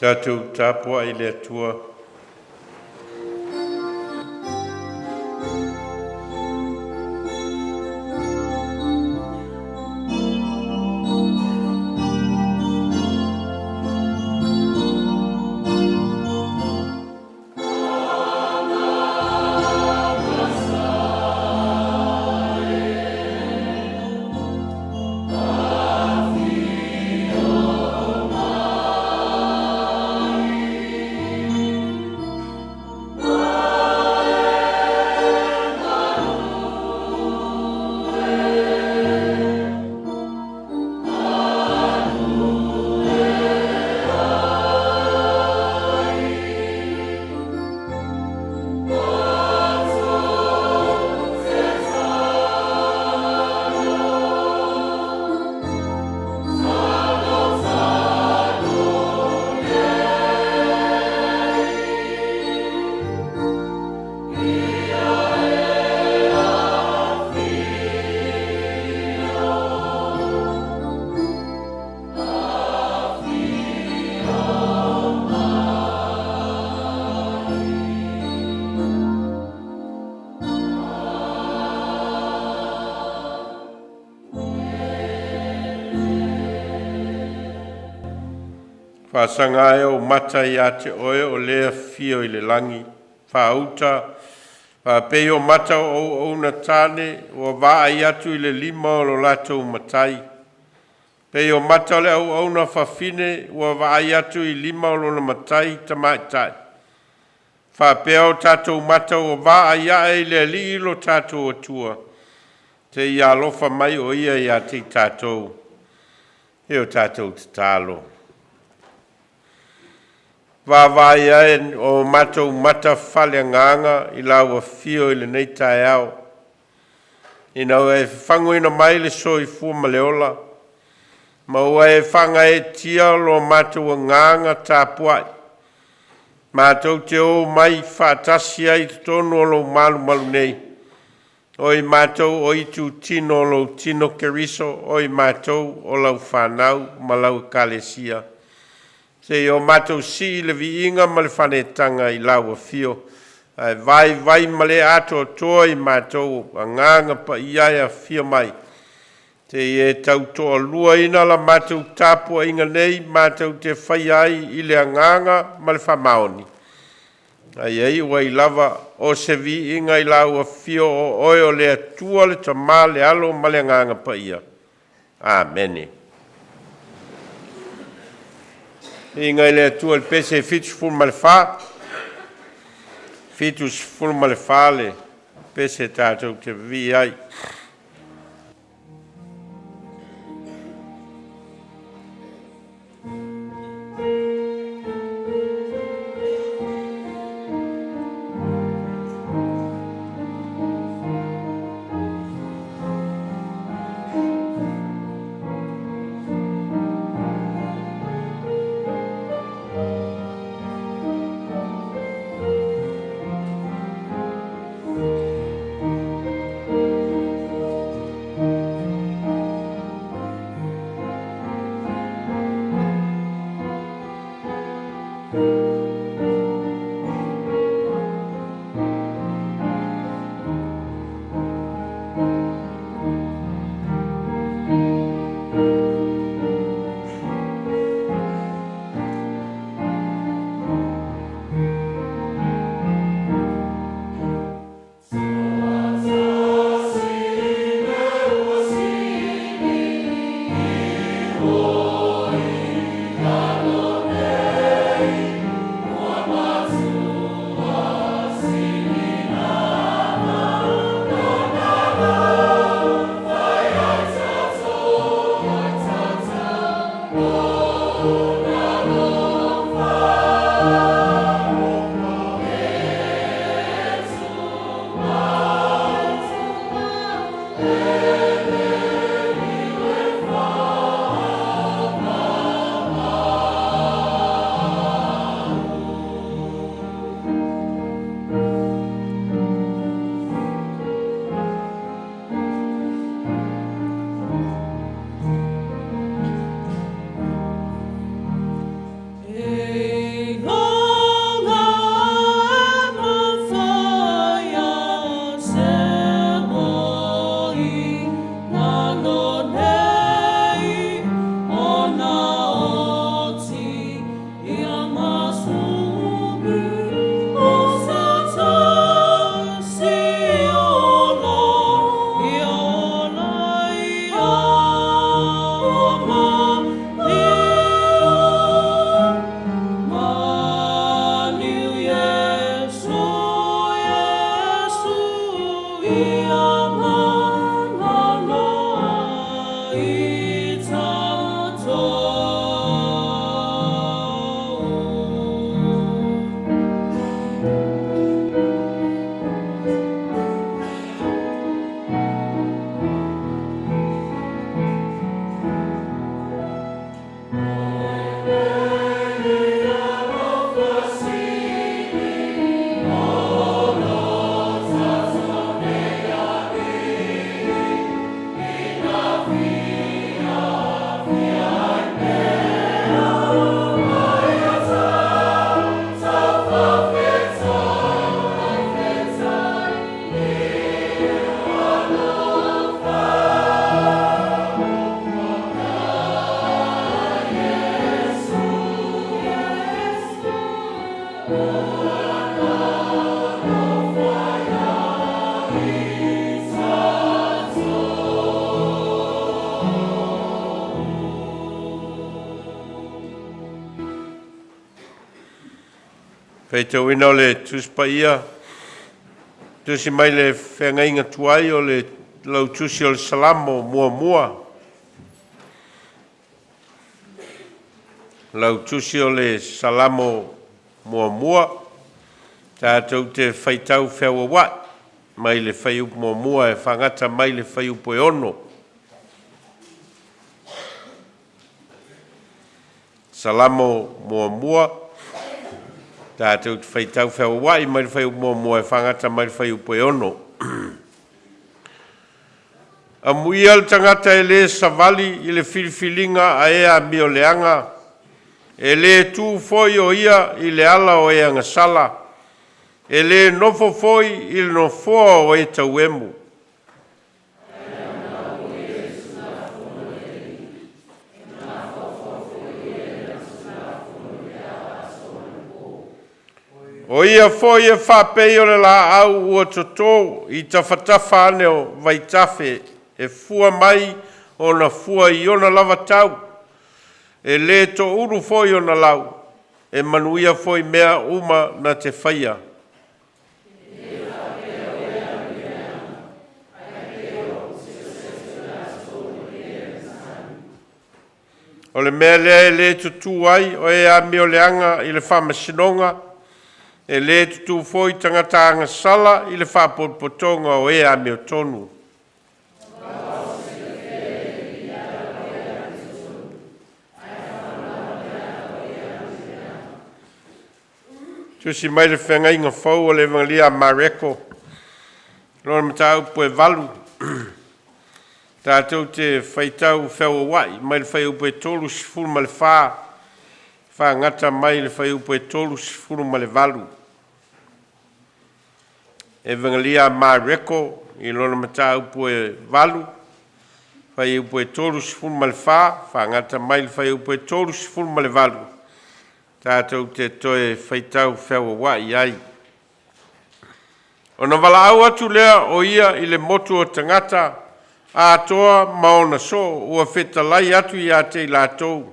Tatou tapuai i le Atua. Faasaga ē ou mata ia te Oe o le afio i le lagi, faauta faapei o mata o auauna tane ua vaai atu i le lima o lo latou matai, e pei o mata o le auauna fafine ua vaai atu i lima o lona matai tamaitai. Faapea o tatou mata ua vaai ae i le Alii lo tatou Atua, seia alofa mai o Ia ia te i tatou. E o tatou tatalo. Vaavaai ane o matou mata faaleagaga i lau afio i lenei taeao, ina ua e fafagoina mai le soifua ma le ola, ma ua e faagaeetia lo matou agaga tapuai, matou te omai faatasi ai i totonu o lou malumalu nei, o i matou o itutino o lou tino Keriso, o i matou o lau fanau ma lau ekalesia. Seia o matou sii le viiga ma le faaneetaga i lau afio, ae vaivai ma le atoatoa i matou agaga paia e afifio mai, seia e tautoaluaina la matou tapuaiga nei matou te faia ai i le agaga ma le faamaoni, a ia iu ai lava o se viiga i lau afio o Oe o le Atua, le Tama, le Alo ma le Agaga Paia. Amene. Viiga i le Atua i le pese 74, 74 le pese tatou te vivii ai. Faitauina o le Tusi Paia, tusi mai le Feagaiga Tuai o le lau Tusi o le Salamo 1. Lau Tusi o le Salamo 1, tatou te faitau feauauai mai le fuaiupu 1 e faagata mai le fuaiupu 6. Salamo 1, tatou te faitau feauauai mai le fuaiupu 1 e faagata mai le fuaiupu 6. Amuia le tagata e le savali i le filifiliga a e amioleaga, e le tu foi o ia i le ala o e agasala, e le nofo foi i le nofoa o e tauemu. O ia foi e faapei o le laau ua toto i tafatafa ane o vaitafe, e fua mai ona fua i ona lava tau, e le toulu foi ona lau, e manuia foi mea uma na te faia. O le mea lea e le tutu ai o e amioleaga i le faamasinoga, e le tutu foi tagata agasala i le faapotopotoga o e amiotonu. Tusi mai le Feagaiga Fou o le Evagelia a Mareko, lona mataupu e 8, tatou te faitau feauauai mai le fuaiupu e 34 faagata mai le fuaiupu e 38. Evagelia a Mareko i lona mataupu e 8, fuaiupu e 34 faagata mai le fuaiupu e 38, tatou te toe faitau feauauai ai. Ona valaau atu lea o ia i le motu o tagata atoa ma ona soo ua fetalai atu ia te i latou,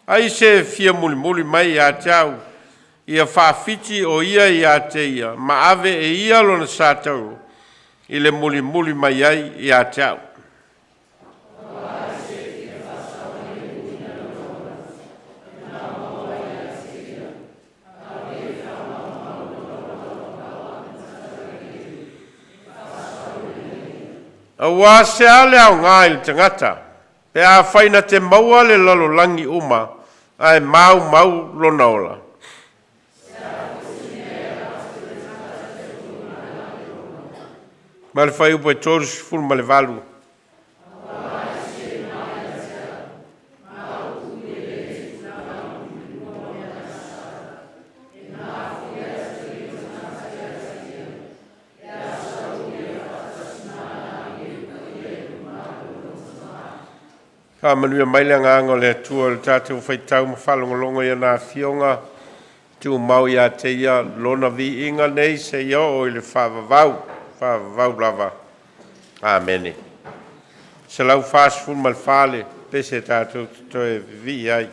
“Ai se e fia mulimuli mai ia te a'u, ia faafiti o ia ia te ia, ma ave e ia lona satauro i le mulimuli mai ai ia te a'u.” Aua se a le aoga i le tagata pe afai na te maua le lalolagi uma, ae maumau lona ola? Ma le fuaiupu e 38. Faamanuia mai le agaga o le Atua i le tatou faitau ma faalogologo i Ona Afioga, tumau ia te Ia Lona viiga nei seia oo i le faavavau, faavavau lava. Amene. 144 le pese tatou te toe vivii ai.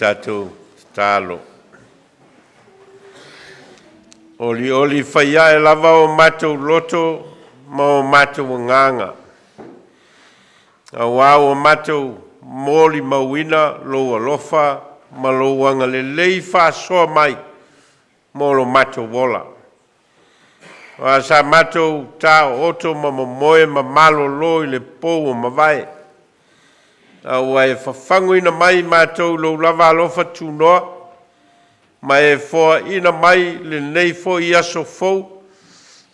tatou tatalo. Olioli fai ae lava o matou loto ma o matou agaga, auā ua matou molimauina lou alofa ma lou agalelei faasoa mai mo lo matou ola. Aua sa matou taooto ma momoe ma malolo i le po ua mavae, a ua e fafaguina mai matou i lou lava alofa tunoa, ma e foaina mai lenei foi aso fou,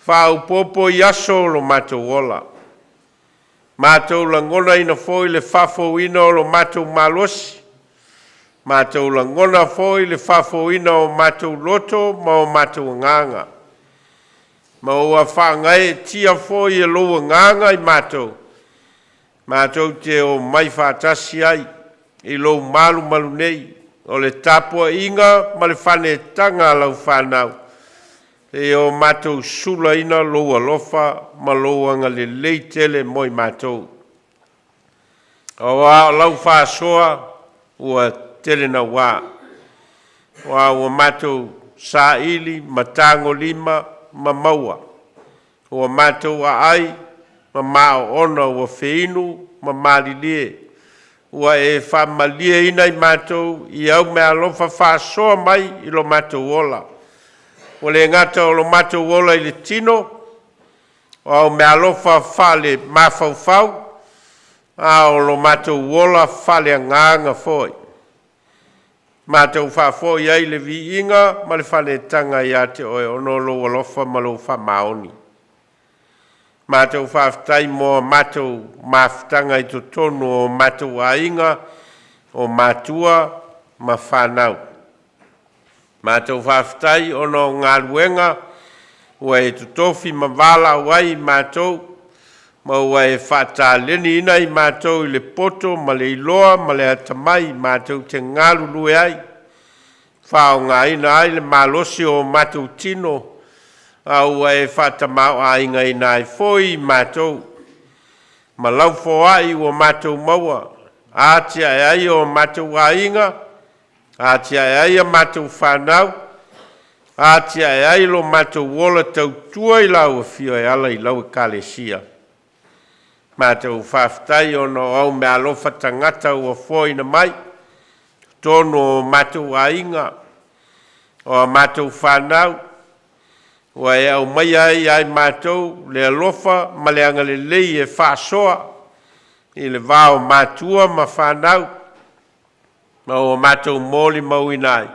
faaopoopo i aso o lo matou ola. Matou lagonaina foi le faafouina o lo matou malosi, matou lagona foi le faafouina o matou loto ma o matou agaga, ma ua faagaeetia foi e lou Agaga i matou, matou te omai faatasi ai i lou malumalu nei, o le tapuaiga ma le fanetaga a lau fanau, seia o matou sulaina lou alofa ma lou agalelei tele mo i matou. Aua o lau faasoa ua tele naua, aua ua matou saili ma tagolima ma maua, ua matou aai ma maoona, ua feinu ma malilie, ua e faamalieina i matou i au meaalofa faasoa mai i lo matou ola. Ua le gata o lo matou ola i le tino, o au meaalofa faale-mafaufau, a o lo matou ola faaleagaga foi. Matou faafoi ai le viiga ma le faaletaga ia te Oe, ona o lou alofa ma lou faamaoni. Matou faafetai mo a matou mafutaga i totonu o o matou aiga, o matua ma fanau. Matou faafetai ona o galuega ua e totofi ma valaau ai i matou, ma ua e faataleniina i matou i le poto ma le iloa ma le atamai matou te galulue ai, faaaogaina ai le malosi o o matou tino, a ua e faatamaoaigaina ai foi i matou ma lau foai ua matou maua, atiae ai o matou aiga, atiae ai a matou fanau, atiae ai lo matou ola tautua i lau afio e ala i lau Ekalesia. Matou faafetai ona o au meaalofa tagata ua foaina mai totonu o matou aiga, o a matou fanau, ua e aumaia ai ia i matou le alofa ma le agalelei e faasoa i le va o matua ma fanau, ma ua matou molimauina ai,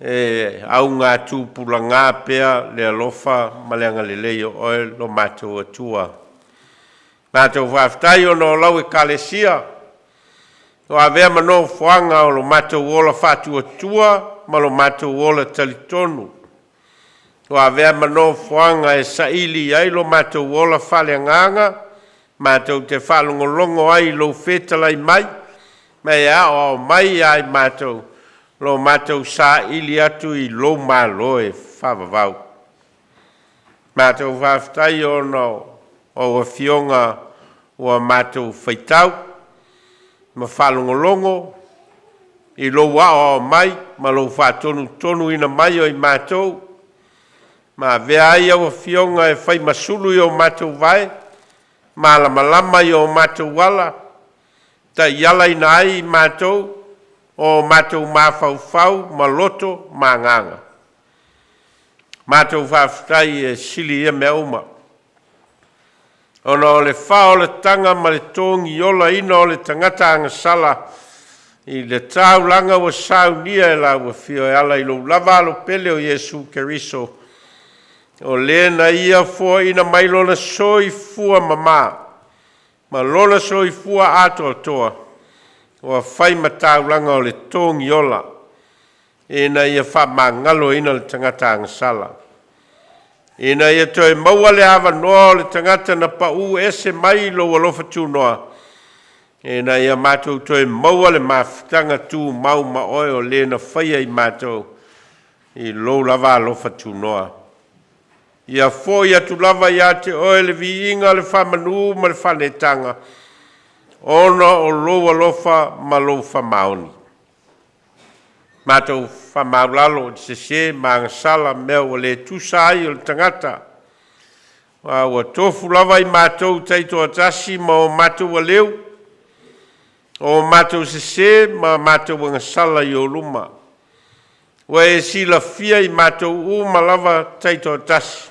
e augatupulaga pea le alofa ma le agalelei o oe lo matou Atua. Matou faafetai ona o lau Ekalesia ua avea ma nofoaga o lo matou ola faatuatua ma lo matou ola talitonu, ua avea ma nofoaga e saili ai lo matou ola faaleagaga, matou te faalogologo ai i lou fetalai mai, ma e aoao mai ia i matou lo matou saili atu i lou malo e faavavau. Matou faafetai ona o lau Afioga ua matou faitau ma faalogologo i lou aoao mai ma lou faatonutonuina mai o i matou, ma avea ai au afioga e fai ma sulu i o matou vae, malamalama i o matou ala, taialaina ai i matou o matou mafaufau ma loto ma agaga. Matou faafetai e sili ia mea uma, ona o le faaolataga ma le togiolaina o le tagata agasala i le taulaga ua saunia e lau afio e ala i lou lava alo pele o Iesu Keriso, o le na ia foaina mai lona soifua mamā ma lona soifua atoatoa, ua fai ma taulaga o le togiola, ina ia faamagaloina le tagata agasala, ina ia toe maua le avanoa o le tagata na pau ese mai lou alofa tunoa, ina ia matou toe maua le mafutaga tumau ma oe o le na faia i matou i lou lava alofa tunoa. Ia foi atu lava ia te oe le viiga, le faamanu ma le faaneetaga, ona o lou alofa ma lou faamaoni. Matou faamaulalo i le sese ma agasala mea ua le tusa ai o le tagata, aua ua tofu lava i matou taitoatasi ma o matou aleu, o matou sese ma matou agasala i ou luma. Ua e silafia i matou uma lava taitoatasi,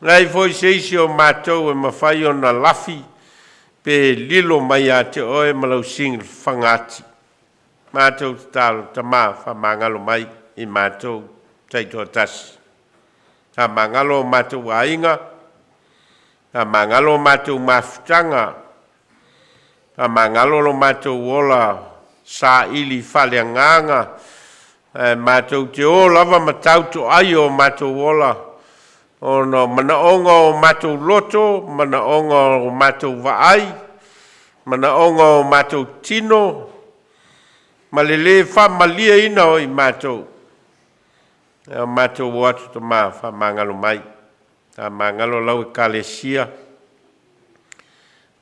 e leai foi se isi o matou e mafai ona lafi pe lilo mai ia te oe ma lau silafaga ati. Matou tatalo, Tama, faamagalo mai i matou taitoatasi. Faamagalo o matou aiga, faamagalo o matou mafutaga, faamagalo lo matou ola saili faaleagaga, ae matou te o lava ma tautoai o matou ola ona o manaoga o matou loto, manaoga o matou vaai, manaoga o matou tino, ma le le faamalieina o i matou. E o matou o atu, Tama, faamagalo mai, faamagalo lau Ekalesia,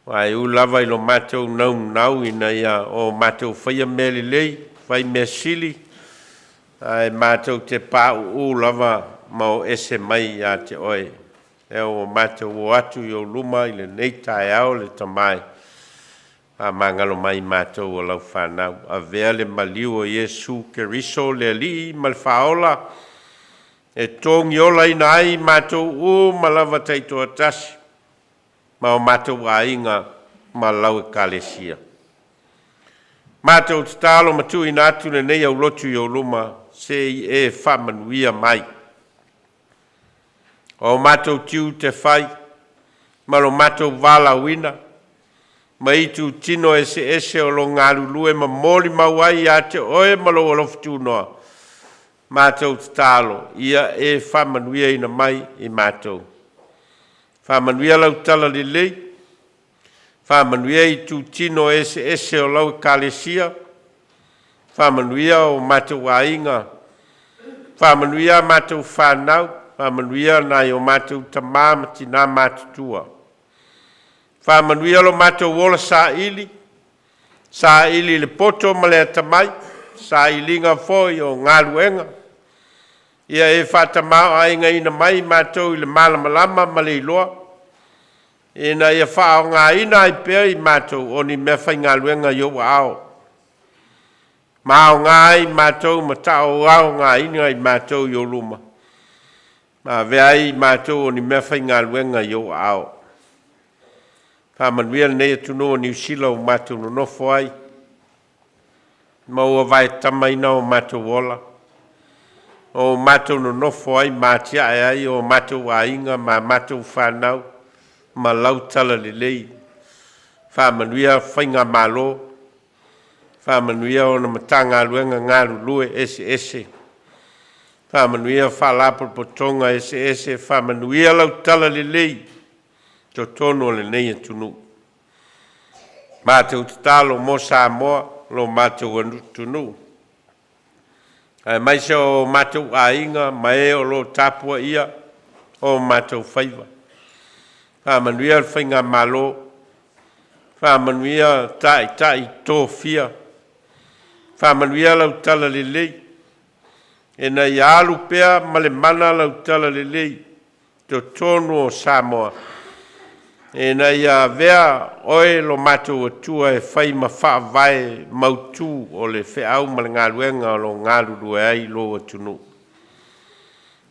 aua e ui lava i lo matou naunau ina ia o matou faia mea lelei, fai mea sili, ae matou te pauu lava ma o ese mai ia te oe. E ua matou o atu i ou luma i lenei taeao le Tama e, faamagalo mai matou o lau fanau. Avea le maliu o Iesu Keriso le Alii ma le Faaola e togiolaina ai matou uma lava taitoatasi ma o matou aiga ma lau Ekalesia. Matou tatalo ma tuuina atu lenei aulotu i ou luma, se i e faamanuia mai. O matou tiute fai ma lo matou valaauina ma itutino eseese o lo galulue ma molimau ai ia te oe ma lou alofa tunoa, matou tatalo ia e faamanuiaina mai i matou. Faamanuia lau talalelei, faamanuia itutino eseese o lau Ekalesia, faamanuia o matou aiga, faamanuia a matou fanau, faamanuia nai o matou tamā ma tinā matutua. Faamanuia lo matou ola saili, saili i le poto ma le atamai, sailiga foi o galuega, ia e faatamaoaigaina mai matou i le malamalama ma le iloa, ina ia faaaogaina ai pea i matou o ni meafaigaluega i ou aao, ma aoga ai matou ma tauaogaina i matou i ou luma, ma avea ai i matou o ni meafaigaluega i ou aao. Faamanuia lenei atunuu o Niu Sila ua matou nonofo ai, ma ua vaetamaina o matou ola, o matou nonofo ai ma atiae ai o matou aiga ma matou fanau ma lau talalelei. Faamanuia faigamalo, faamanuia ona Matagaluega galulue eseese, faamanuia faalapotopotoga eseese, faamanuia lau talalelei totonu o lenei atunuu. Matou tatalo mo Samoa lo matou atunuu, aemaise o matou aiga ma e o lo o tapuaia o matou faiva. Faamanuia le faigamalo, faamanuia taitai tofia, faamanuia lau talalelei, ina ia alu pea ma le mana lau talalelei totonu o Samoa, ina ia avea oe lo matou Atua e fai ma faavae mautu o le feau ma le galuega o lo o galulue ai lou atunuu.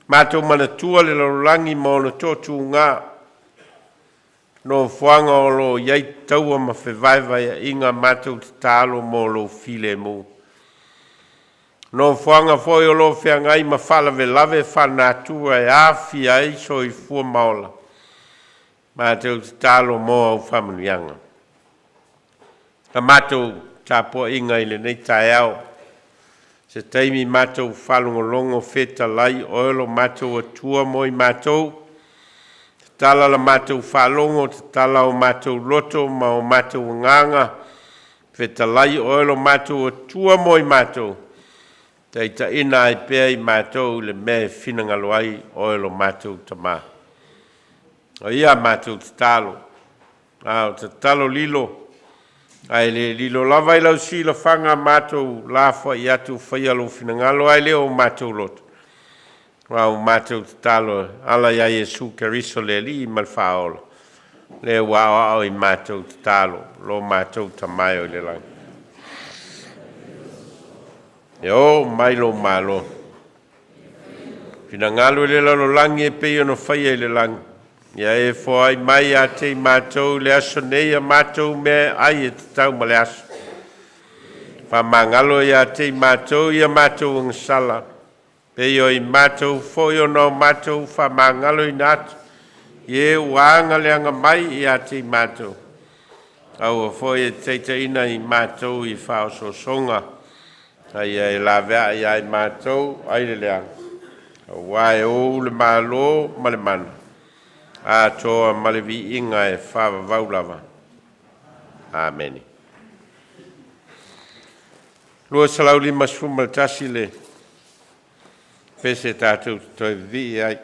Matou manatua le lalolagi ma ona toatuga, nofoaga o lo o i ai taua ma fevaevaeaiga, matou tatalo mo lou filemu. Nofoaga foi o lo o feagai ma faalavelave faalenatura e aafia ai soifua ma ola, matou tatalo mo au faamanuiaga. La matou tapuaiga i lenei taeao, se taimi matou faalogologo fetalai oe lo matou Atua mo i matou, tatala la matou faalogo, tatala o matou loto ma o matou agaga, fetalai oe lo matou Atua mo i matou, taitaiina ai pea i matou i le mea e finagalo ai oe lo matou Tama. O ia matou tatalo, a o tatalo lilo. Ae le lilo lava i lau silafaga matou lafoai atu, faia lou finagalo ae le o matou loto. Aua ua matou tatalo e ala ia Iesu Keriso le Alii ma le Faaola, le ua aoao i matou tatalo, lo matou Tama e o i le lagi. E oo mai lou malo, finagalo i le lalolagi e pei ona faia i le lagi. Ia e foai mai ia te i matou i le aso nei a matou meaai e tatau ma le aso. Faamagalo ia te i matou ia matou agasala, pei o i matou foi ona o matou faamagaloina atu i e ua agaleaga mai ia te i matou. Aua foi e te taitaiina i matou i faaosoosoga, a ia e laveai ia i matou ai le leaga, aua e ou le malo ma le mana, atoa ma le viiga e faavavau lava. Amene. 251 le pese tatou te toe vivii ai.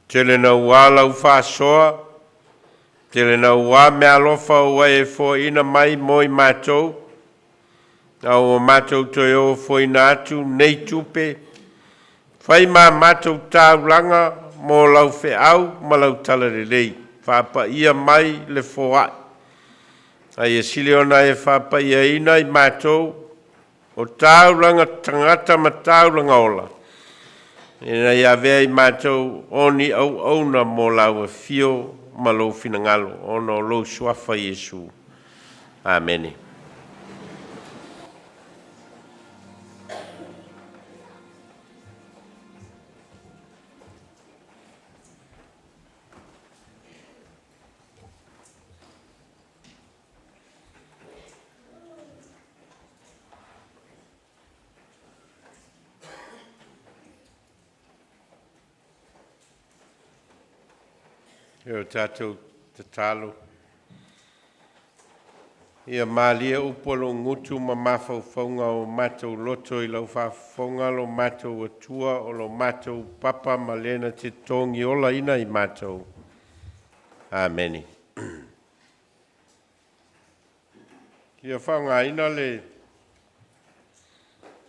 Tele naua lau faasoa, tele naua meaalofa ua e foaina mai mo i matou, a ua matou toe ofoina atu nei tupe, fai ma matou taulaga mo lau feau ma lau talalelei, faapaia mai le foai, a ia sili ona e faapaiaina i matou o taulaga tagata ma taulaga ola, ina ia avea i matou o ni auauna mo lau afio ma lou finagalo, ona o lou suafa Iesu. Amene. E o tatou tatalo. Ia malie upu a lou gutu ma mafaufauga o matou loto i lau faafofoga lo matou Atua o lo matou papa ma le na te togiolaina i matou. Amene. Ia faaaogaina le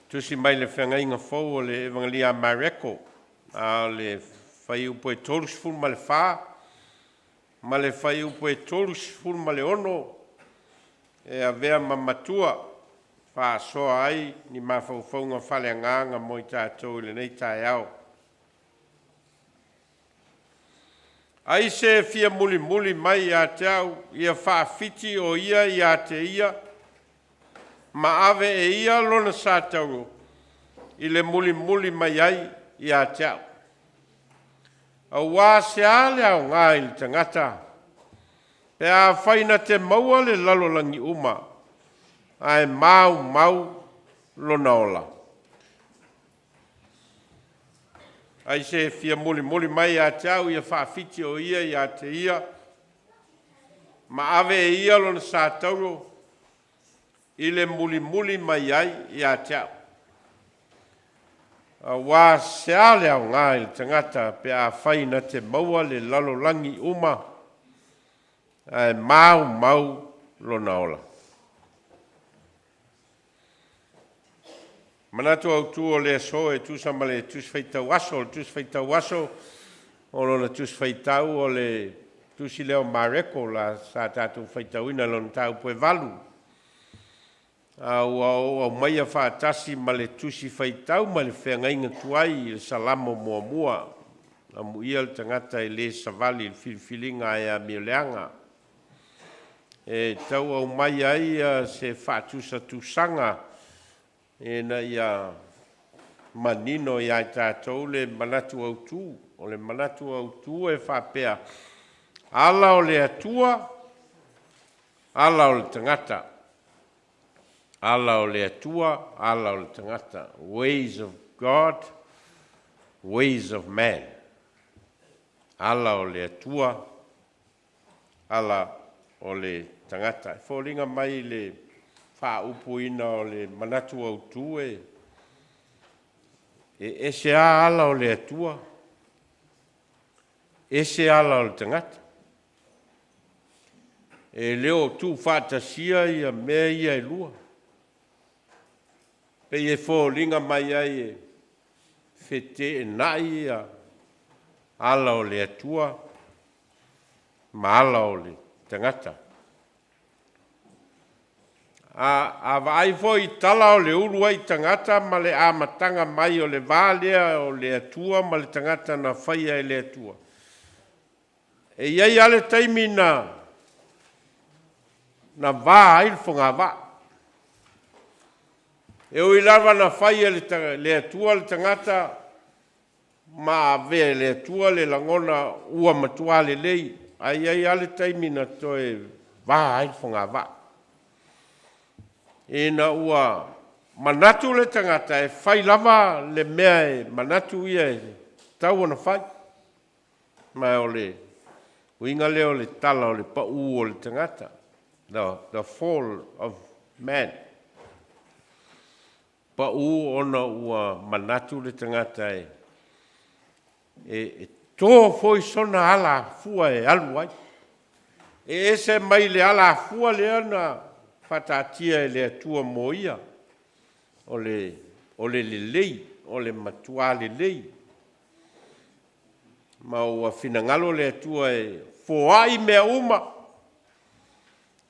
tusi mai le Feagaiga Fou o le Evagelia a Mareko, a o le fuaiupu e 34 ma le fuaiupu e 36 e avea ma matua faasoa ai ni mafaufauga faaleagaga mo i tatou i lenei taeao. Ai se fia mulimuli mai ia te au, ia faafiti o ia ia te ia, ma ave e ia lona sa tauro i le mulimuli mai ai ia te au. Auā se a le aoga i le tagata, pe afai na te maua le lalolagi uma, ae maumau lona ola. Ai se fia mulimuli mai ia te au, ia faafiti o ia ia te ia, ma ave e ia lona sa tauro i le mulimuli mai ai ia te au. Auā se a le aoga i le tagata pe afai na te maua le lalolagi uma, ae maumau lona ola. Manatu autu o le aso e tusa ma le tusi faitau aso, o le tusi faitau aso o lona tusi faitau o le tusi lea o Mareko la sa tatou faitauina i lona mataupu e 8. A ua ou aumaia faatasi ma le tusi faitau mai le Feagaiga Tuai i le Salamo 1. Amuia le tagata e le savali i le filifiliga a e amioleaga. E tau aumai ai se faatusatusaga ina ia manino ia i tatou le manatu autu. O le manatu autu e faapea, ala o le Atua, ala o le tagata. Ala o le Atua, ala o le tagata. Ways of God, ways of man. Ala o le Atua, ala o le tagata. E foliga mai le faaupuina o le manatu autu e ese lava ala o le Atua, ese ala o le tagata. E le o tuufaatasia ia mea ia e lua. Pei e foliga mai ai e feteenai ia ala o le Atua ma ala o le tagata. A vaai foi i tala o le ulu ai tagata ma le amataga mai o le va lea o le Atua ma le tagata na faia e le Atua. E i ai lava le taimi na va ai le fogavaa. E ui lava na fai e le Atua le tagata ma avea e le Atua le lagona ua matua lelei, ae i ai lava le taimi na toe va ai le fogavaa. Ina ua manatu le tagata e fai lava le mea e manatu ia e tatau ona fai. Ma o le uiga lea o le tala o le pau o le tagata, the fall of man. Pau ona ua manatu le tagata e To foi sona alafua e alu ai. E ese mai le alafua lea na faataatia e le Atua mo ia, o le lelei, o le matua lelei. Ma ua finagalo le Atua e foai mea uma,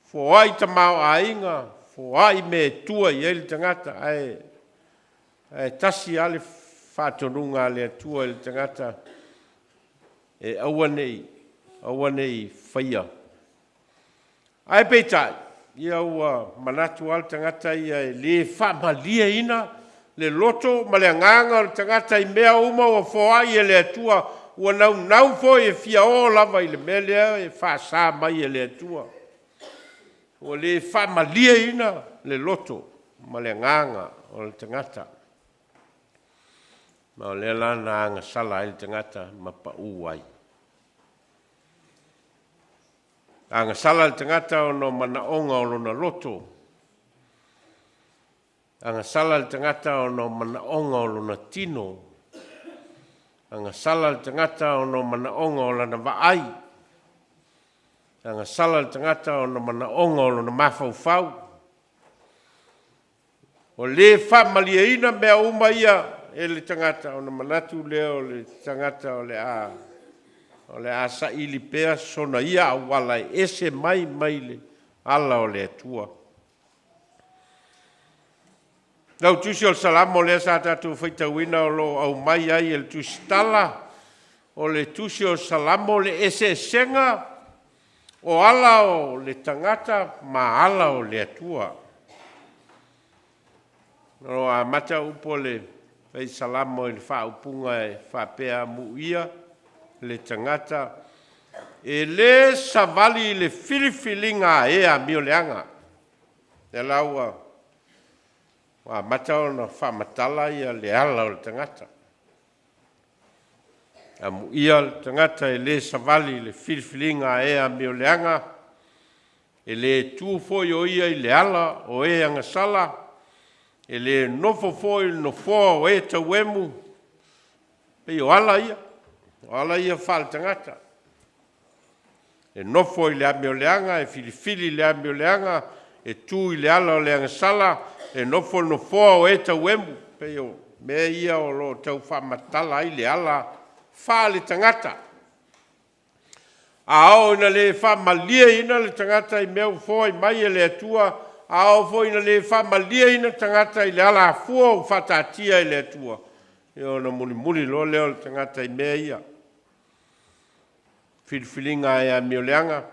foai tamaoaiga, foai mea e tua i ai le tagata, ae tasi lava le faatonuga a le Atua i le tagata, e aua ne i, aua ne i faia. Ae peitai, ia ua manatu lava le tagata ia e le faamalieina le loto ma le agaga o le tagata i mea uma ua foai e le Atua, ua naunau foi e fia oo lava i le mea lea e faasa mai e le Atua. Ua le faamalieina le loto ma le agaga o le tagata. Ma o lea la na agasala ai le tagata ma pau ai. Agasala le tagata ona o manaoga o lona loto. Agasala le tagata ona o manaoga o lona tino. Agasala le tagata ona o manaoga o lana vaai. Agasala le tagata ona o manaoga o lona mafaufau. Ua le faamalieina mea uma ia e le tagata ona manatu lea o le tagata o le a o le a saili pea sona ia auala e ese mai mai le ala o le Atua. Lau Tusi o le Salamo lea sa tatou faitauina o lo o aumai ai e le Tusitala o le Tusi o le Salamo le eseesega o ala o le tagata ma ala o le Atua. O lo o amata upu o le Fai Salamo i le faaupuga e faapea, Amuia le tagata e lē savali i le filifiliga a e amioleaga. Lea la ua amata ona faamatala le ala o le tagata. Amuia le tagata e lē savali i le filifiliga a e amioleaga, e le tu foi o ia i le ala o e agasala, e le nofo foi i le nofoa o e tauemu. Pei o ala ia, o ala ia faaletagata, e nofo i le amioleaga, e filifili i le amioleaga, e tu i le ala o le agasala, e nofo i le nofoa o e tauemu. Pei o mea ia o lo o tau faamatala ai le ala faaletagata. A oo ina le faamalieina le tagata i mea ua foai mai e le Atua, a oo foi ina le faamalieina tagata i le alafua ua faataatia e le Atua, ia ona mulimuli loa lea o le tagata i mea ia, filifiliga e amioleaga,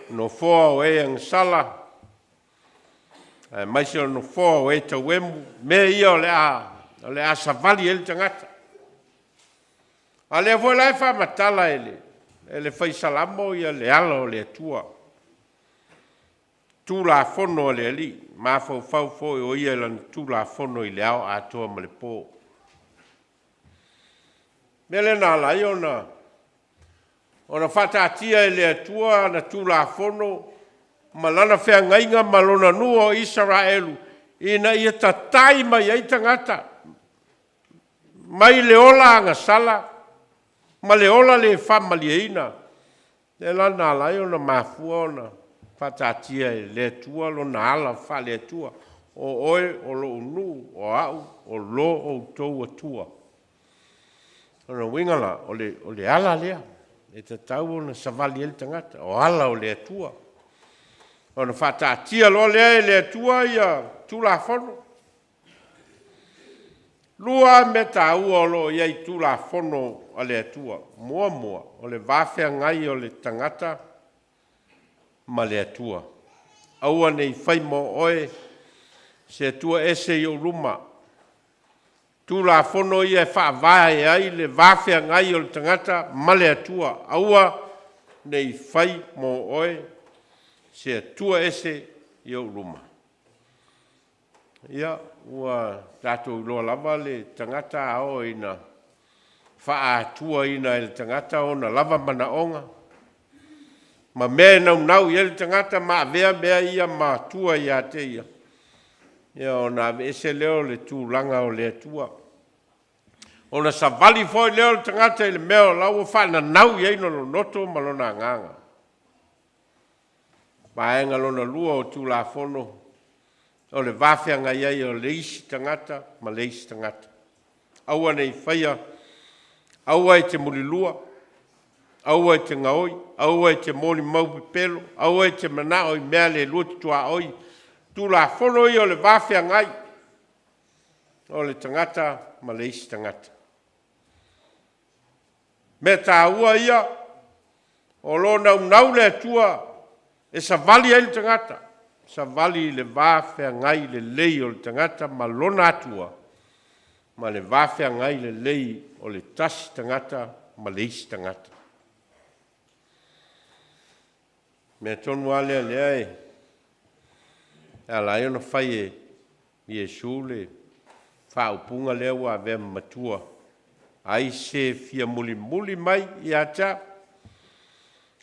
nofoa o e agasala, aemaise o le nofoa o e tauemu, mea ia o le a savali ai le tagata. A o lea foi la e faamatala e le Fai Salamo le ala o le Atua, Tulafono a le Alii, mafaufau foi o ia i lana Tulafono i le ao atoa ma le po. O le mea lea na ala ai ona faataatia e le Atua ana Tulafono ma Lana feagaiga ma Lona nuu o Isaraelu ina ia tatai mai ai tagata mai le ola agasala ma le ola le faamalieina. Lea la na ala ai ona mafua ona faataatia e le Atua Lona ala faale-Atua, O oe o lou nuu, o au o lo outou Atua. O lona uiga la, o le ala lea e tatau ona savali ai le tagata, o ala o le Atua. Ona faataatia loa lea e le Atua ia Tulafono. Lua mea taua o lo o i ai i Tulafono a le Atua. Muamua, o le va feagai o le tagata ma le Atua. Aua ne i fai mo oe se Atua ese i ou luma. Tulafono ia e faavae ai le va feagai o le tagata ma le Atua. Aua ne i fai mo oe se Atua ese i ou luma. Ia, ua tatou iloa lava le tagata a oo ina faaatuaina e le tagata ona lava manaoga ma mea e naunau i ai le tagata ma avea mea ia ma atua ia te ia, ia ona aveese lea o le tulaga o le Atua. Ona savali foi lea o le tagata i le mea o la ua faananau i ai lona loto ma lona agaga. Vaega lona lua o Tulafono, o le va feagai ai o le isi tagata ma le isi tagata. Aua ne i faia, aua e te mulilua, aua e te gaoi, aua e te molimau pepelo, aua e te manao i mea le lua te tuaoi. Tulafono ia o le va feagai o le tagata ma le isi tagata. Mea taua ia o lo o naunau le Atua e savali ai le tagata, savali i le va feagai lelei o le tagata ma lona Atua, ma le va feagai lelei o le tasi tagata ma le isi tagata. Mea tonu lava lea lea e ala ai ona fai e Iesu le faaupuga lea ua avea ma matua, Ai se fia mulimuli mai ia te au,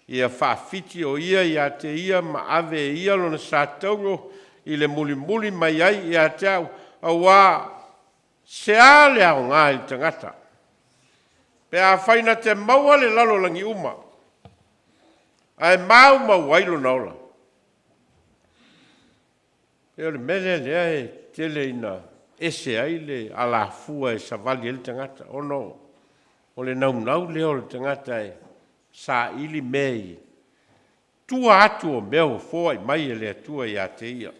ia faafiti o ia ia te ia ma ave e ia lona sa taulo i le mulimuli mai ai ia te au, auā se a le aoga i le tagata pe afai na te maua le lalolagi uma ae maumau ai lona ola? E o le mea lea lea e tele ina ese ai le alafua e savali ai le tagata, ona o le naunau lea o le tagata e saili mea i tua atu o mea ua foai mai e le Atua ia te ia. O le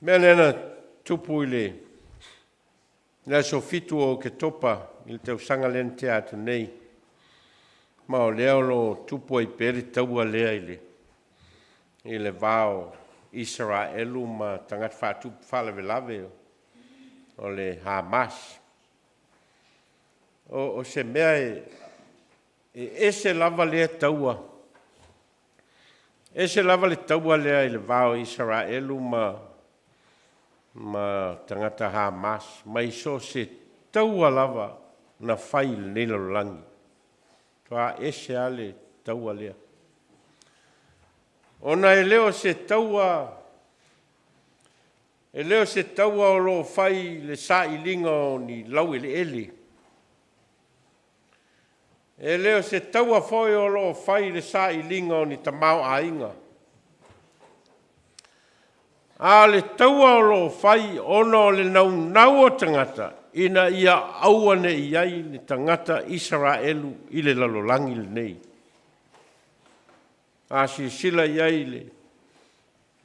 mea lea na tupu i le aso 7 o Oketopa i le tausaga lea na tea atu nei, ma o lea o lo o tupu ai pea le taua lea i le va o Isaraelu ma tagata faatupu faalavelave o le Hamas. O se mea e ese lava lea taua, ese lava le taua lea i le va o Isaraelu ma tagata Hamas, mai so o se taua lava na fai i lenei lalolagi. Matua ese lava le taua lea, ona e le o se taua, e le o se taua o lo o fai i le sailiga o ni laueleele, e le o se taua foi o lo o fai i le sailiga o ni tamaoaiga, a o le taua o lo o fai ona o le naunau o tagata ina ia aua ne i i ai ni tagata Isaraelu i le lalolagi lenei. A silasila i ai i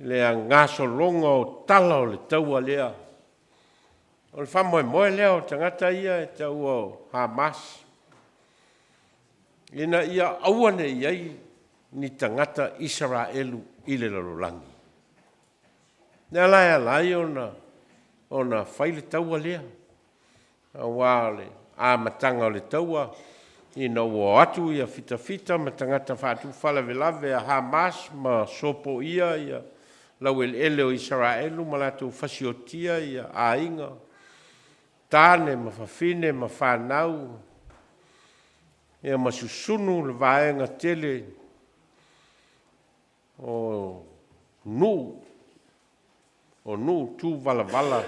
le gasologa o tala o le taua lea, o le faamoemoe lea o tagata ia e taua o Hamas, ina ia aua ne i i ai ni tagata Isaraelu i le lalolagi. Lea la e ala ai ona fai le taua lea, aua o le amataga o le taua ina ua o atu ia fitafita ma tagata faatupu faalavelave a Hamas ma sopoia ia laueleele o Isaraelu ma latou fasiotia ia aiga, tane ma fafine ma fanau, ia ma susunu le vaega tele o nuu, o nuu tuvalavala,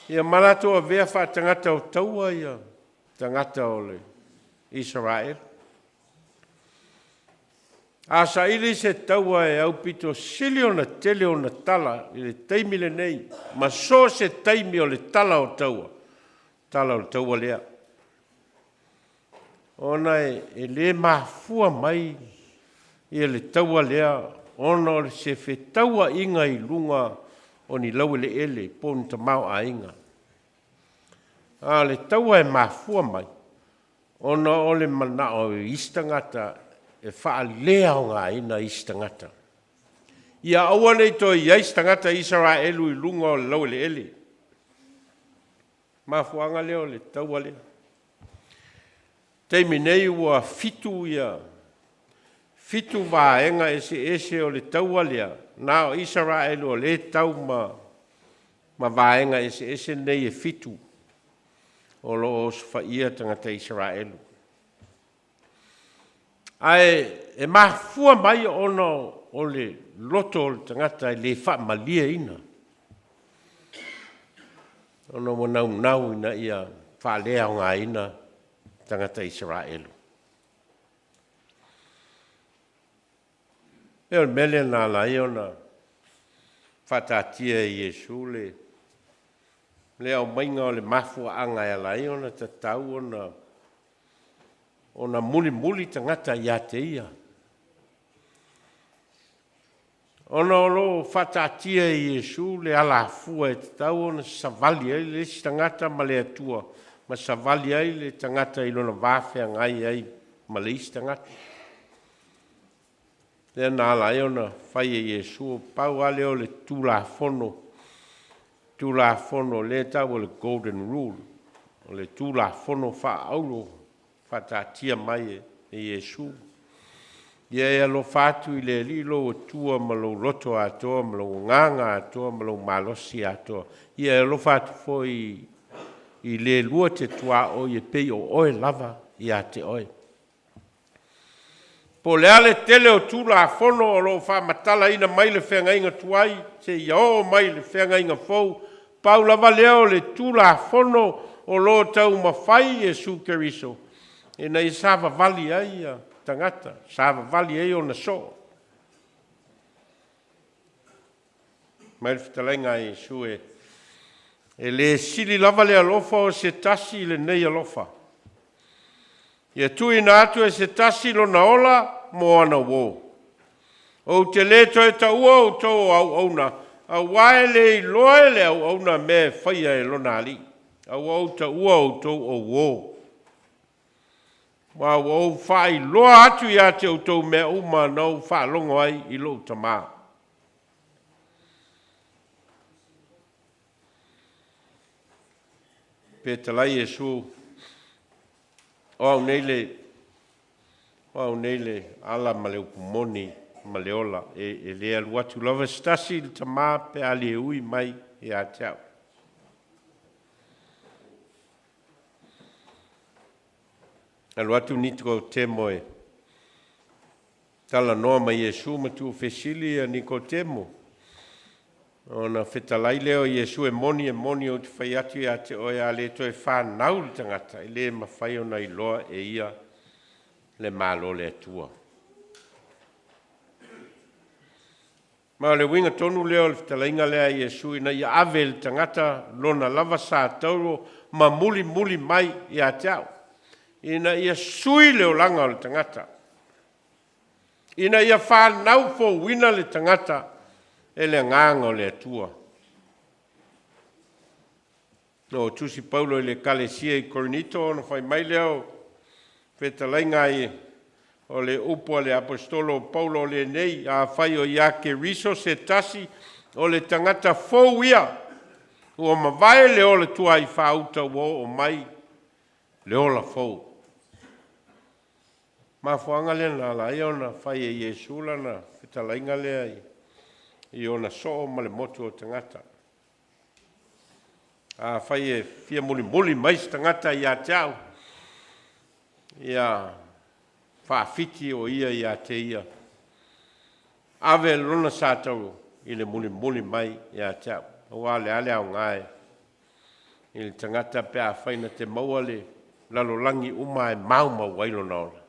ia ma latou avea faatagata o taua ia tagata o le Isaraelu. A saili se taua e aupito sili ona tele ona tala i le taimi lenei ma so o se taimi o le tala o taua, tala o le taua lea, ona e le mafua mai ia le taua lea ona o se fetauaiga i luga o ni laueleele po o ni tamaoaiga. A o le taua e mafua mai ona o le manao o isi tagata e faaleaogaina isi tagata, ia aua ne i toe i ai se tagata Isaraelu i luga o le laueleele. Mafuaaga lea o le taua lea. Taimi nei ua fitu ia fitu vaega eseese o le taua lea, na o Isaraelu o lea e tau ma vaega eseese nei e fitu o lo o osofaia tagata Isaraelu. Ae e mafua mai ona o le loto o le tagata e le faamalieina, ona ua naunau ina ia faaleaogaina tagata Isaraelu. E o le mea lea na ala ai ona faataatia e Iesu le aumaiga o le mafuaaga e ala ai ona tatau ona mulimuli tagata ia te Ia, ona o lo o faataatia e Iesu le alafua e tatau ona savali ai le isi tagata ma le Atua, ma savali ai le tagata i lona va feagai ai ma le isi tagata. Lea na ala ai ona fai e Iesu, pau lava lea o le Tulafono, Tulafono lea e tau o le Golden Rule, o le Tulafono faaauro faataatia mai e Iesu. Ia e alofa atu i le Alii lou Atua ma lou loto atoa ma lou agaga atoa ma lou malosi atoa. Ia e alofa atu foi i le lua te tuaoi e pei o oe lava ia te oe. Po o le a le tele o Tulafono o lo o faamatalaina mai le Feagaiga Tuai seia oo mai i le Feagaiga Fou, pau lava lea o le Tulafono o lo o taumafai Iesu Keriso ina ia savavali ai ia tagata, savavali ai ona soo. Mai le fetalaiga a Iesu e, e le sili lava le alofa o se tasi i lenei alofa. Ia tuuina atu e se tasi lona ola mo ana uō. Ou te lē toe taua outou o auauna, auā e le iloa e le auauna mea e faia e lona alii, a ua ou taua outou o uō. Aua ua ou faailoa atu ia te outou mea uma na ou faalogo ai i lou Tama. Fetalai Iesu, o au nei le, o au nei le ala ma le upu moni ma le ola, e le alu atu lava se tasi i le Tama pe a le ui mai ia te au. Alu atu Nikotemo e talanoa ma Iesu ma tuufesili ia Nikotemo, ona fetalai lea o Iesu, e moni, e moni, ou te fai atu ia te oe, a le toe fanau le tagata, e le mafai ona iloa e ia le Malo o le Atua. Ma o le uiga tonu lea o le fetalaiga lea a Iesu, ina ia ave e le tagata lona lava sa tauro ma mulimuli mai ia te au, ina ia sui le olaga o le tagata, ina ia fanau fouina le tagata e le agaga o le Atua. No tusi Paulo i le Ekalesia i Korinito, ona fai mai lea o fetalaiga ai o le upu a le Aposetolo o Paulo o lenei, afai o ia Keriso se tasi, o le tagata fou ia, ua mavae le ola tuai faauta, ua oo mai le ola fou. Mafuaaga lea na ala ai ona fai e Iesu lana fetalaiga lea i ona soo ma le motu o tagata. Afai e fia mulimuli mai se tagata ia te au, ia faafiti o ia ia te ia, ave lona sa tauro i le mulimuli mai ia te au. Aua o le a le aoga e i le tagata pe afai na te maua le lalolagi uma ae maumau ai lona ola?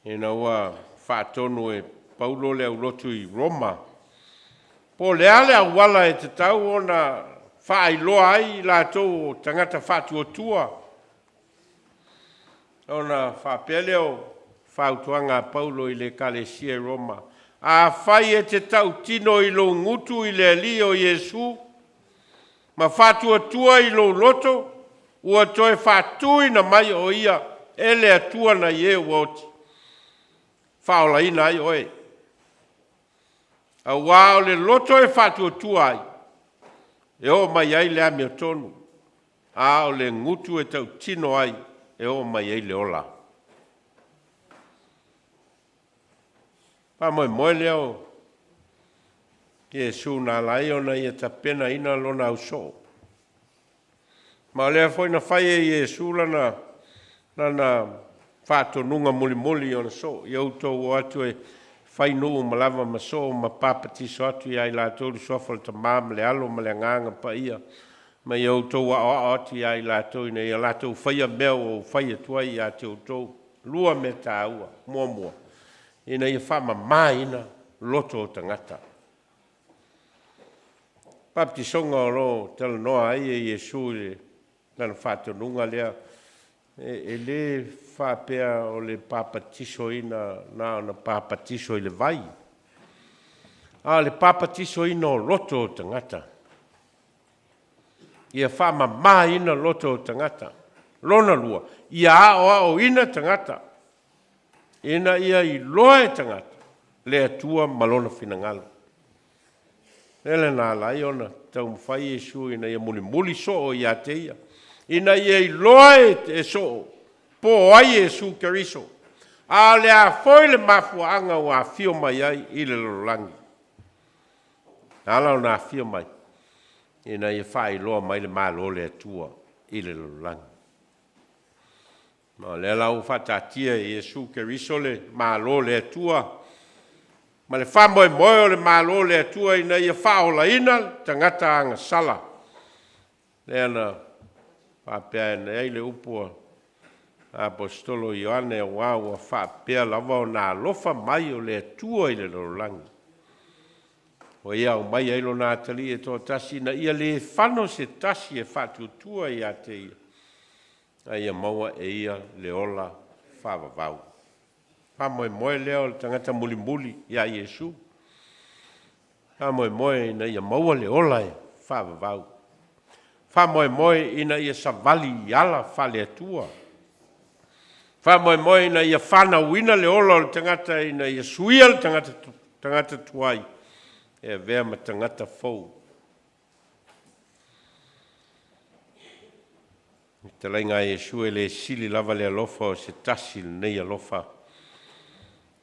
Ina ua faatonu e Paulo le aulotu i Roma, po o le a le auala e tatau ona faailoa ai i latou o tagata faatuatua, ona faapea lea o fautuaga a Paulo i le Ekalesia i Roma, Afai e te tautino i lou gutu i le Alii o Iesu, ma faatuatua i lou loto, ua toe faatuina mai o ia e le Atua nai e ua oti, faaolaina ai oe. Auā o le loto e faatuatua ai, e oo mai ai le amiotonu, a o le gutu e tautino ai, e oo mai ai le ola. Faamoemoe lea o Iesu na ala ai ona ia tapenaina lona ausoo. Ma o lea foi na fai e Iesu lana faatonuga mulimuli i ona soo, ia outou o atu e fai nuu ma lava ma soo ma papatiso atu ia i latou i le suafa o le Tama ma le Alo ma le Agaga Paia, ma ia outou aoao atu ia i latou ina ia latou faia mea ua ou fai atu ai ia te outou. Lua mea taua. Muamua, ina ia faamamaina loto o tagata. Papatisoga o lo o talanoa ai e Iesu i le lana faatonuga lea, e le faapea o le papatisoina na ona papatiso i le vai, a o le papatisoina o loto o tagata. Ia faamamaina loto o tagata. Lona lua, ia aoaoina tagata ina ia iloa e tagata le Atua ma Lona finagalo. O le mea lena na ala ai ona taumafai Iesu ina ia mulimuli soo ia te ia, ina ia iloa e soo po o ai Iesu Keriso, a o le a foi le mafuaaga ua afio mai ai i le lalolagi. Na ala ona afio mai, ina ia faailoa mai le Malo o le Atua i le lalolagi. Ma o lea la ua faataatia e Iesu Keriso le Malo o le Atua ma le faamoemoe o le Malo o le Atua ina ia faaolaina le tagata agasala. Lea na faapea ai le upu a Aposetolo Ioane, aua ua faapea lava ona alofa mai o le Atua i le lalolagi, ua ia aumai ai Lona Atalii e toatasi, ina ia le fano se tasi e faatuatua ia te Ia, a ia maua e ia le ola faavavau. Faamoemoe lea o le tagata mulimuli ia Iesu, faamoemoe ina ia maua le ola e faavavau, faamoemoe ina ia savali i ala faale-Atua, faamoemoe ina ia fanauina le ola o le tagata ina ia suia le tagata, tagata tuai e avea ma tagata fou. Fetalaiga a Iesu, e le sili lava le alofa o se tasi i lenei alofa.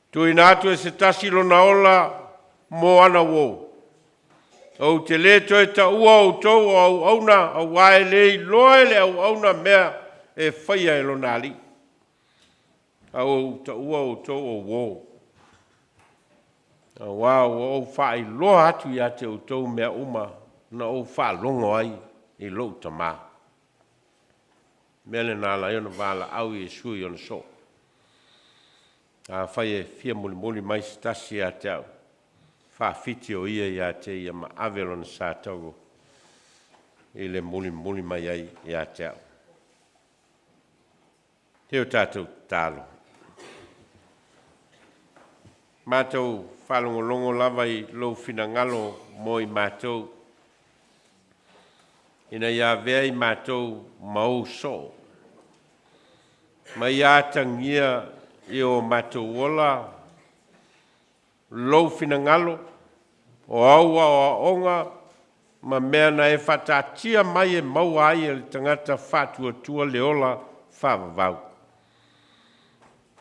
Tuuina atu e se tasi lona ola mo ana uo. Ou te le toe taua outou o auauna, aua e le iloa e le auauna mea e faia e lona alii. A ua ou taua outou o uo, aua ua ou faailoa atu ia te outou mea uma na ou faalogo ai i lou Tama. O le mea lena na ala ai ona valaau Iesu i ona soo. Afai e fia mulimuli mai se tasi ia te au, faafiti o ia ia te ia ma ave lona sa tauro i le mulimuli mai ai ia te au. Se o tatou tatalo. Matou faalogologo lava i lou finagalo mo i matou, ina ia avea i matou ma ou soo, ma ia atagia i o matou ola lou finagalo, o au aoaoga ma mea na e faataatia mai e maua ai e le tagata faatuatua le ola faavavau.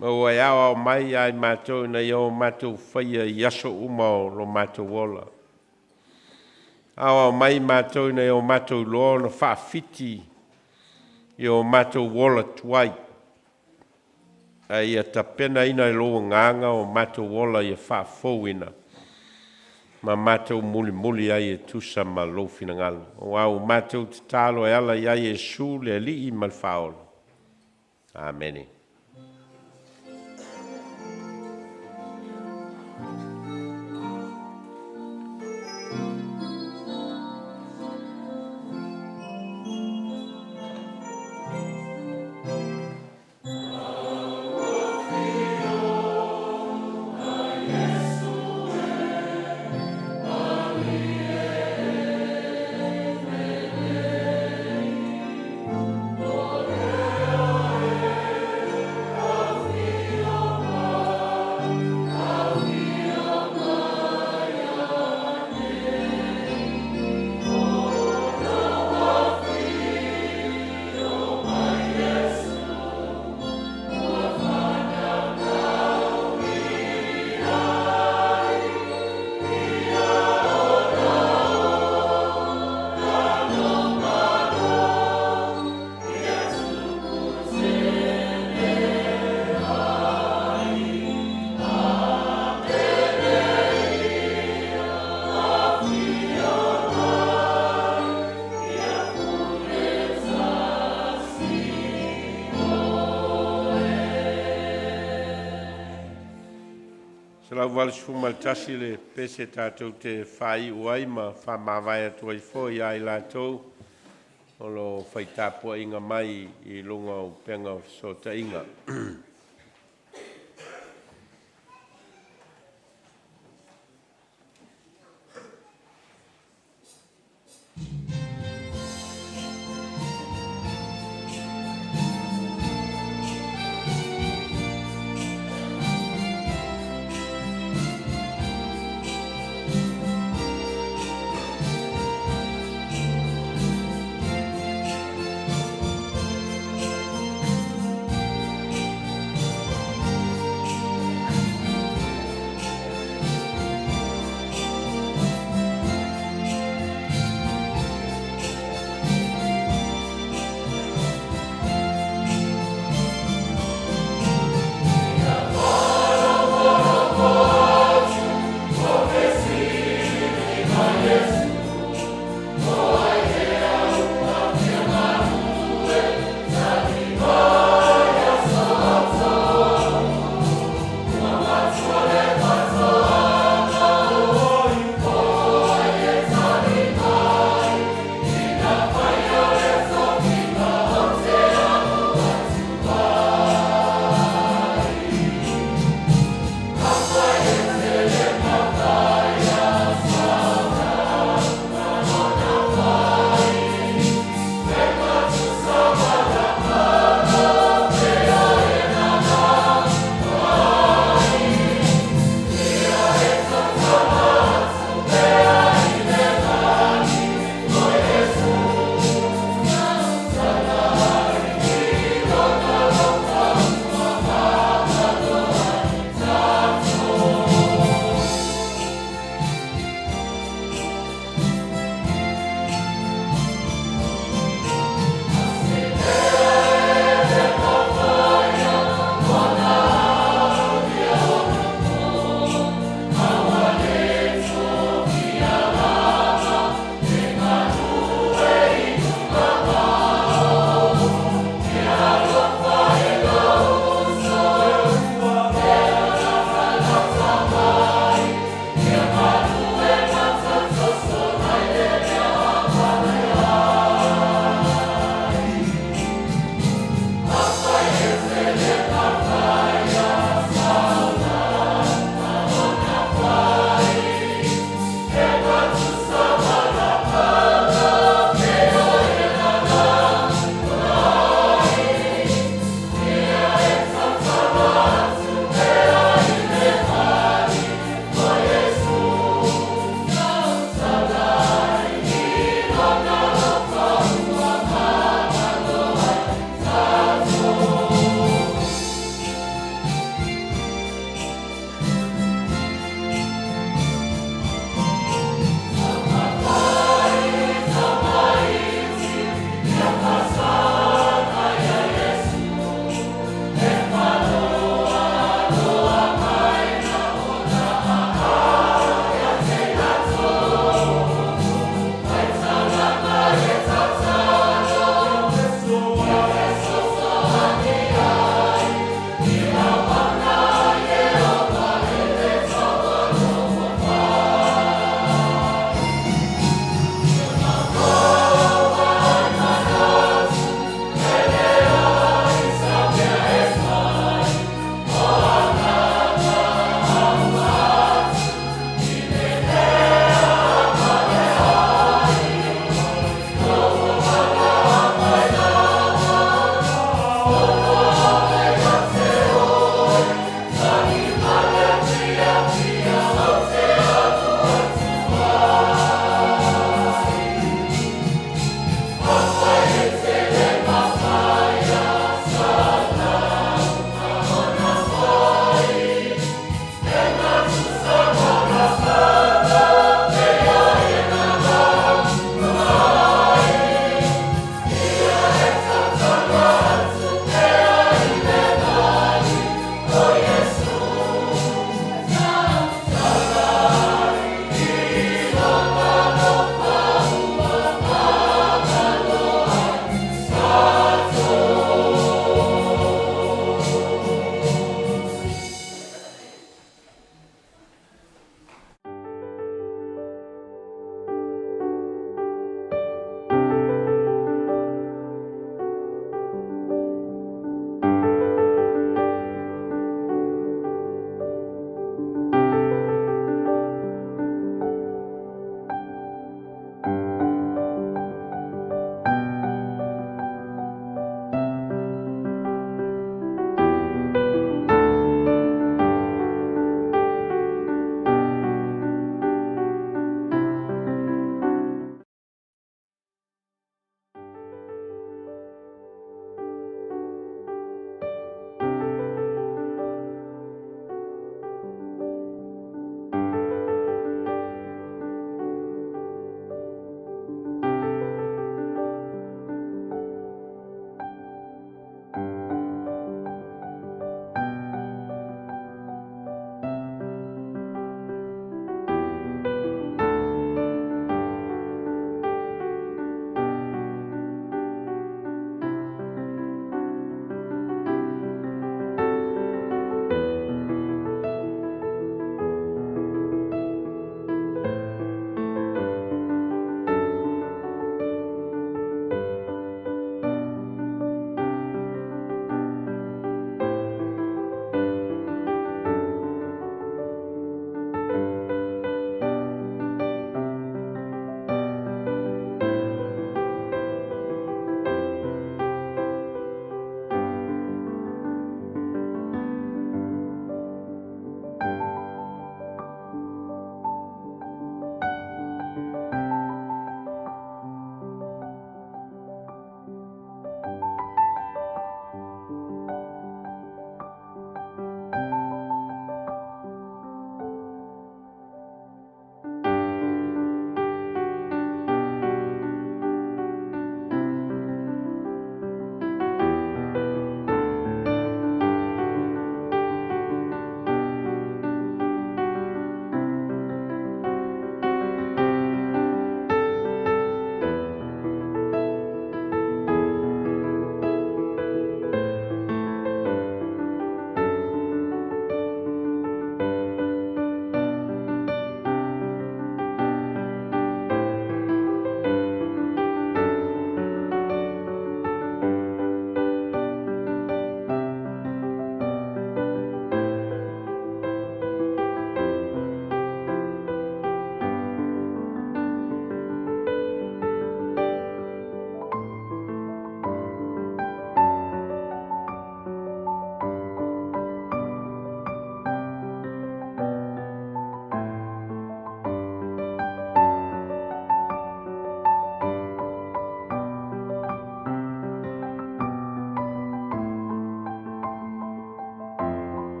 Ma ua e aoao mai ia i matou ina ia o matou faia i aso uma o lo matou ola. Aoao mai matou ina ia o matou iloa ona faafiti i o matou ola tuai, a ia tapenaina e lou Agaga o matou ola ia faafouina ma matou mulimuli ai e tusa ma lou finagalo. Aua ua matou tatalo e ala ia Iesu le Alii ma le Faaola. Amene. 181 le pese tatou te faaiu ai ma faamavae atu ai foi ia i latou o lo o fai tapuaiga mai i luga o upega o fesootaiga.